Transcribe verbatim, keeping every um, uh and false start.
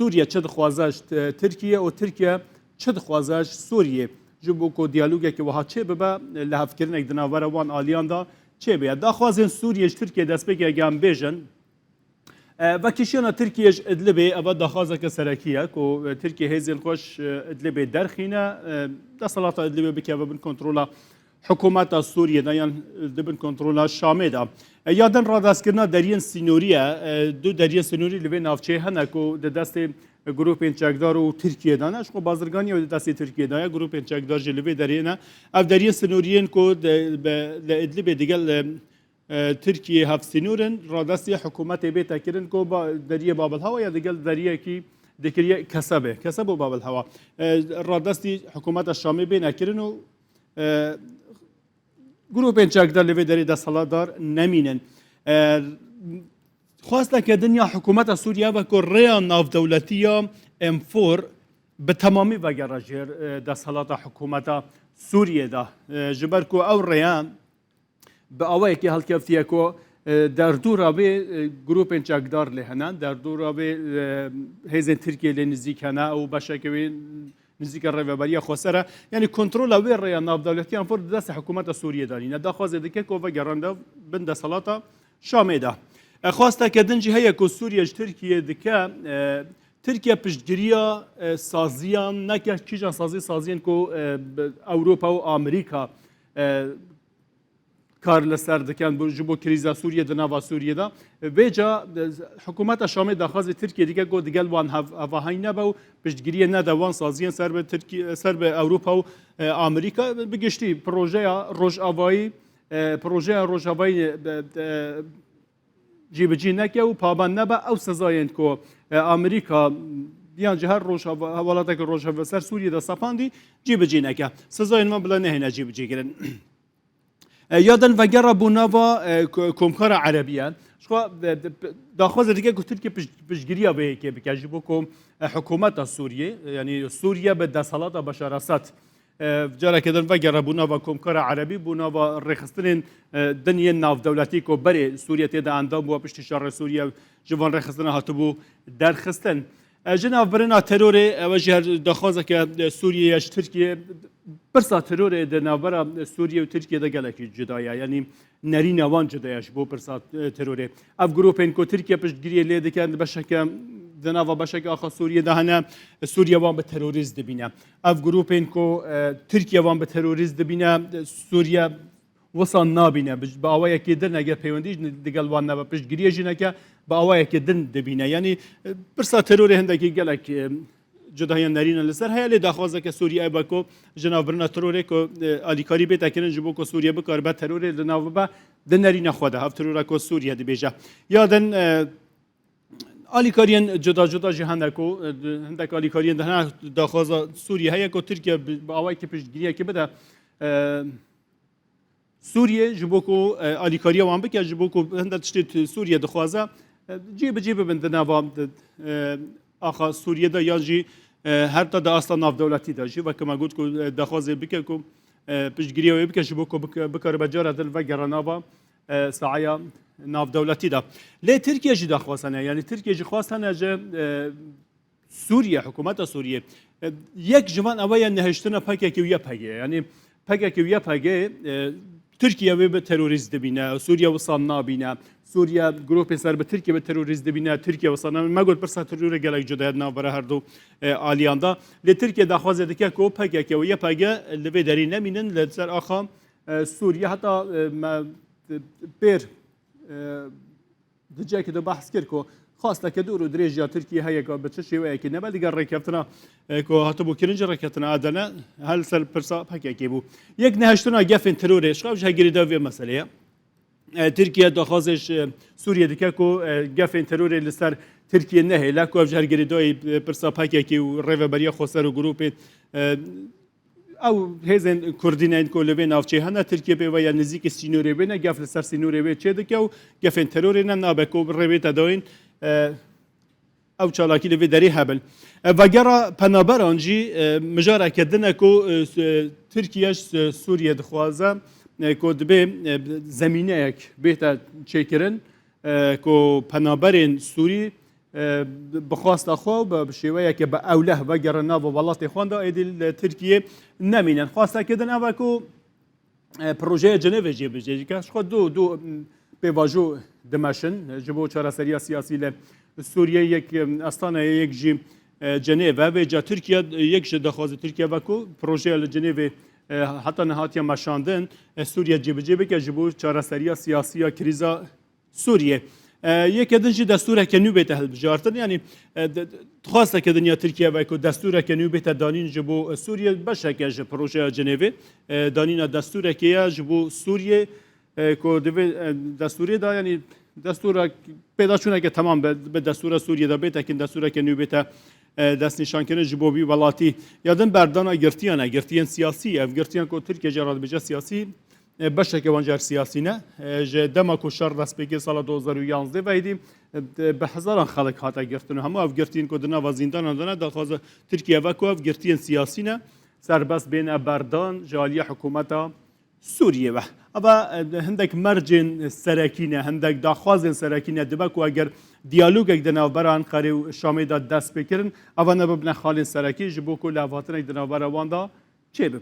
Sûriye çi dixwaze ji Tirkiye û Tirkiye çi dixwaze ji Sûriyê. Ji bo ku diyalogekî wiha çê bibe, lihevkirinek di navbera wan aliyan de çê bibe. Daxwazên Sûriyê ji Tirkiye destpêkê em bêjin, e, vekişiyana Tirkiye ji Idlibê, eva daxwazeke serekî ye ku, e, Tirkiye hêzên xwe ji, e, Idlibê derxîne, e, desthilata Idlibê bikeve bin kontrola hikûmeta Sûriyê de yan di bin kontrola Şamê de. E, ya din radestkirina deriyên sînorî ye. E, du deriyên sînorî li vê navçeyê hene ku di destê grûpên çekdar û Tirkiyê de ne. Ji xwe bazirganî ew di destê Tirkiyê de ye. Grûpên çekdar jî li vê derê ne. Ev deriyên sînorî yên ku di, be, li Idlibê digel, e, e, Tirkiyê hevsînor in, radestî hikûmetê bête kirin ku ba, deriyê Babilhewa ya digel deriyekî dikiriye Kesebê. Keseb û Babilhewa. E, radestî hikûmeta Şamê bêne kirin û, e, grûpên çekdar li vê derê desthilatdar nemînin. E, xwesteke din ya hikûmeta Sûriye ve ku rêya navdewletî ya M four bi temamî vegere jêr, e, desthilata hikûmeta Sûriyê de. E, ji ber ku ew rêya bi awayekî hilkeftiye ku, e, derdora vê, e, grûpên çekdar lê hene, derdora vê, e, hêzên Tirkiyê lê nizîk hene û beşeke wê nizîka Rêveberiya Xweser e. Yanî kontrola wê rêya navdewletiyan fir di destê hikûmeta Sûriyê de nîne. Daxwazê dike ku vegerande bin desthilata Şamê de. E, xwesteke din jî heye ku Sûriye ji Tirkiyê dike, e, Tirkiye piştgiriya, e, saziyan neke, kîjan sazî, saziyên ku, e, bi Ewropa û Amerîka, e, kar li ser dikin, bo, ji bo krîza Sûriyê di nava Sûriyê de. Vêca, e, hikûmeta Şamê daxwazê Tirkiyê dike ku digel wan hev-, hevahî nebe û piştgiriyê nede wan saziyên ser bi Tirkiye, ser bi Ewropa û, e, Amerîka. Bi giştî projeya rojavayî, e, projeya rojavayî, e, e, cîbicî neke û pabend nebe ew sezayên ku, e, Amerîka yan jî her rojava-, welateke rojava ser Sûriyê de sepandî cîbicî neke. Sezayên van bila nehêne cîbicî kirin. E, ya din vegera bû nava, e, ko-, Komkara Erebî ye. Ji xwe, e, de-, daxwaze dike ku Tirkiye pişt-, piştgiriya vê yekê bike ji bo ku, e, hikûmeta Sûriyê, e, yanî Sûriye bi desthilata Beşar Esed, e, careke din vegera bû nava Komkara Erebî, bû nava rêxistinên, e, din yên navdewletî ku berê Sûriye tê de endam bû piştî şerê Sûriye ji van rêxistina hatibû derxistin. E, ji navbirina terorê, ew jî her daxwazeke, e, Sûriye ye ji Tirkiye. Pirsa terorê di navbera Sûriye û Tirkiye de gelekî cuda ye. Yanî nerîna wan cuda ye ji bo pirsa, e, terorê. Ev grûpên ku Tirkiye piştgiriyê lê dike, di beşeke, di nava beşeke axa Sûriye de hene, Sûriye wan bi terorîst dibîne. Ev grûpên ku, e, Tirkiye wan bi terorîst dibîne, Sûriye wisa nabîne. Bi, bi awayekî din eger peywendî jî digel wan nebe, piştgiriyê jî neke, bi awayekî din dibîne. Yanî, e, pirsa terorê hindekî gelek, e, cudahiya nerîne li ser heye, lê daxwazeke Sûriye ev e ku ji navbirina terorê ku, e, alîkarî bête kirin ji bo ku Sûriye bikaribe terorê li nav bibe, di nerîna xwe de, ev terora ku Sûriye dibêje. Ya din, e, alîkariyên cuda cuda jî hene ku, e, di, hindek alîkariyên di hene daxwaza Sûriye heye ku Tirkiye bi, bi awayekî piştgiriyekî bide, e, Sûriye ji bo ku, e, alîkariya wan bike, ji bo ku hinde tiştê tu-, Sûriye dixwaze, e, cî bi cî bibin di nava, e, axa Sûriye de yan jî, e, heta di asta navdewletî de jî, weke me got ku, e, daxwazê bike ku, e, piştgiriya wê bike ji bo ku bik-, bikaribe cara din vegere nava, e, saeya navdewletî de. Lê Tirkiye jî daxwaz hene, yanî Tirkiye jî xwest hene ji, e, Sûriye, hikûmeta Sûriye, e, yek ji van ewe ye nehiştina P K K û Y P G. Yanî P K K û Y P G, e, Tirkiye wê bi terorîst dibîne, Sûriye wisa nabîne, Sûriye grûpên ser bi Tirkiye bi terorîst dibîne, Tirkiye wisa nabîne. Me got pirsa terorê gelek cuda ye di navbera her du, e, aliyan de. Lê Tirkiye daxwazê dike ku P K K û Y P G li vê derî nemînin, li ser axa, e, Sûriye heta, e, me, e, pêr, e, Di cihekî de behs kir ku xwesteke dûr û dirêj ya Tirkiyê heye ku bi çi şêweyekî nebe, digel rêkeftina, e, ku hatibû kirin jî rêkeftina Edene, hel ser pirsa P K K bû. Yek nehiştina gefên terorê, ji xwe ev jî her girêdayî vê meselê ye. E, Tirkiye daxwazê ji, e, Sûriye dike ku, e, gefên terorê li ser Tirkiye nehêle, ku ev jî her girêdayî, e, pirsa P K K û Rêveberiya Xweser û grûpên, e, Ew hêzên Kurdî ne yên ku li vê navçeyê hene, Tirkiye pê ve ya nizîkî sînorê wê ne, gef li ser sînorê wê çêdike û gefên terorê ne, nabe ku rê bête dayîn, e, ew çalakî li vê derê hebin. E, vegera penaberan jî, e, mijareke din e ku, e, s-, e, Tirkiye ji Sûriye dixwaze, e, ku dibê, e, zemîneyek bête çêkirin, e, ku penaberên Sûrî e, bi xwesta xwe û bi, bi şêweyeke bi ewleh vegerin nava welatê xwe de, êdî li Tirkiyê nemînin. Xwestekê din ev e ku, e, projeya Cenevê cêbicê dike. Ji xwe du, du, m, pêvajo dimeşin ji bo çareseriya siyasî li Sûriyê. Yek, e, Astana ye, yek jî, e, Cenêve. Vêca Tirkiye, yek ji daxwazê Tirkiye ve ku projeya li Cenêvê, e, heta niha hatiye meşandin, e, Sûriye cêbicê bike ji bo çareseriya siyasî ya krîza Sûriyê. E, yeke din jî destûreke nû bête hilbijartin. Yanî, e, de, de, xwesteke din ya Tirkiye ve ku destûreke nû bête danîn ji bo, e, Sûriyê, beşeke ji projeya Cenêvê, e, danîna destûrekê ye ji bo Sûriyê, e, ku divê, e, destûrê de, yanî destûra pêdaçûneke temam be, bi destûra Sûriyê de bête, kin destûreke nû bête, e, destnîşankirin ji bo vî welatî. Ya din berdana girtiyan e, girtiyên siyasî, ev girtiyan ku Tirkiye jê re dibêje siyasî, e, beşeke wan jî her siyasî ne. E, ji dema ku şer dest pê kir sala du hazar û yanzdeh ve êdî, e, bi hezaran xelk hate girtin û hemû ev girtiyên ku di nava zîndanan de ne, daxwaza Tirkiye ve ku ev girtiyên siyasî ne, serbest bêne berdan ji aliyê hikûmeta Sûriyê ve. Eva, e, hindek mercên serekî ne, hindek daxwazên serekî ne. Dibe ku eger diyalogek di navbera Enqerê û Şamê de dest pê kirin, eva ne bibine xalên serekî ji bo ku levhatinek di navbera wan de çêbibe.